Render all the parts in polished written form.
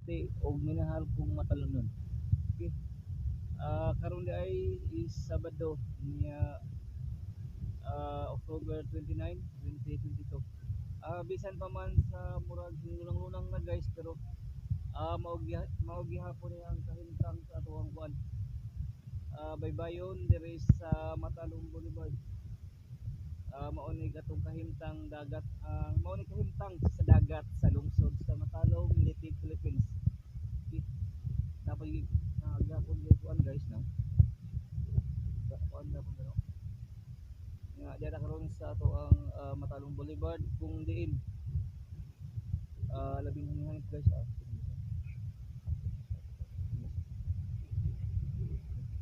Leyte ug minahal kong Matalomnon. Okay. Karon di ay is Sabado niya, October 29, 2022. Bisan pa man sa murag lunang-lunang na, guys, pero mao gihapon ni ang kahimtang sa atoang kuan. Baybayon diri sa Matalom Boulevard. Mao ni atong kahimtang dagat, ang mao ni kahimtang sa dagat sa lungsod sa Matalom, Leyte, Philippines. Okay. Dapat gihapon gyud kuan, guys, no. Kuan gihapon gano. Nga dira karon sa ato ang Matalom Boulevard kung diin labing hangin, guys, ah.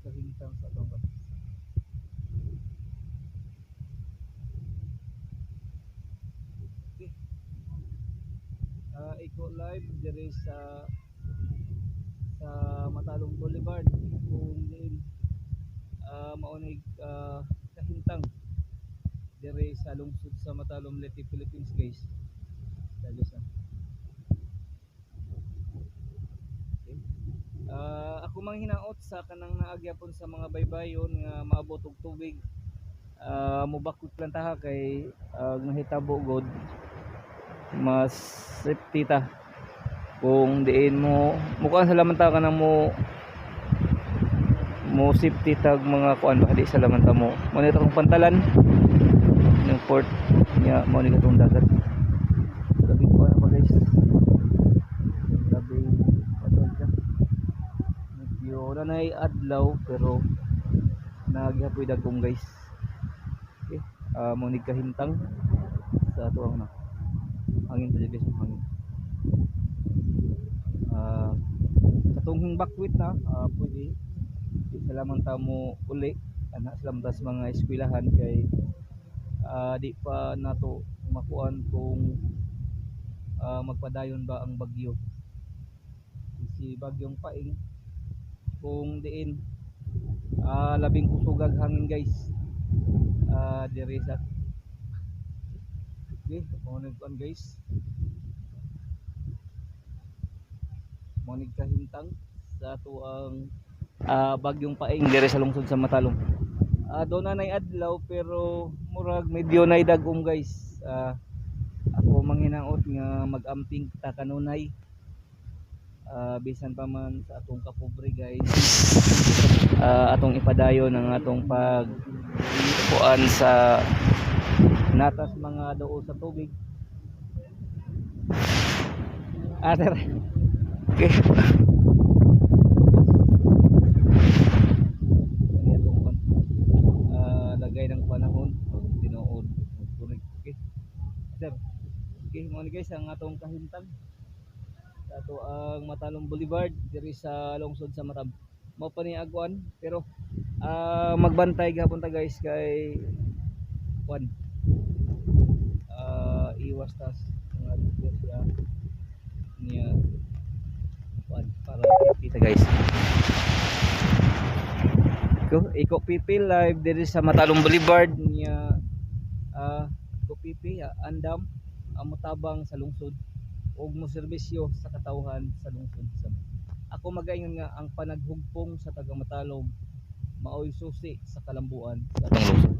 Kahimtang sa atong kuan. Okay. Iko live diri sa Matalom Boulevard kung diin mao ni kahimtang diri sa lungsod sa Matalom, Leyte, Philippines, guys. Guys, ah. Okay. Ako mang hinaot sa kanang naagyapon sa mga baybayon nga maabot og tubig, mubakot lang ta kay nahitabo god mas safety ta kung diin mo mukuan sa laman ta kanang mo mo safety tag mga kuan ba, di sa laman ta mo mo ni tong pantalan ng port niya, mo ni katong dagat. Grabe kuan pa, guys, grabe patol ka, medyo nanay adlaw pero naghapoy dagom, guys. Okay, mo ni kahimtang sa ato ang na hangin pa, guys, hangin. Katong bakwit na pwede di sa lamang ta mo uli ana sa lamang ta sa mga eskwelahan kay di pa nato makuan kung magpadayon ba ang bagyo, si bagyong Paeng, kung diin labing kusugag hangin, guys, diri sa. Okay, mo ni kuan, guys, mo ni kahimtang sa ato ang bagyong Paeng diri sa lungsod sa Matalom. Doon na nay adlaw pero murag medyo nay dagom, guys. Ako manghinaot nga mag-amping ta kanunay. Bisan pa man sa atong kapobre, guys. Atong ipadayon ang atong pag kuan sa natas mga doo sa tubig. Sir. Okay. Ano atong kuan? Lagay ng panahon tinuod turig. Okay. Sir. Okay, mo ni, guys, ang atong kahimtang sa ato ang Matalom Boulevard diri sa lungsod sa Matam. Mao pa ni agwan pero magbantay gihapon ta, guys, kay kuan iwas tas mga siya niya kuan para safety ta, guys. Iko PP live diri sa Matalom Boulevard niya, Iko PP, andam ang motabang sa lungsod ug mo serbisyo sa katawhan sa lungsod sa. Ako magaingon nga ang panaghugpong sa taga Matalom maoy susi sa kalambuan sa atong lungsod.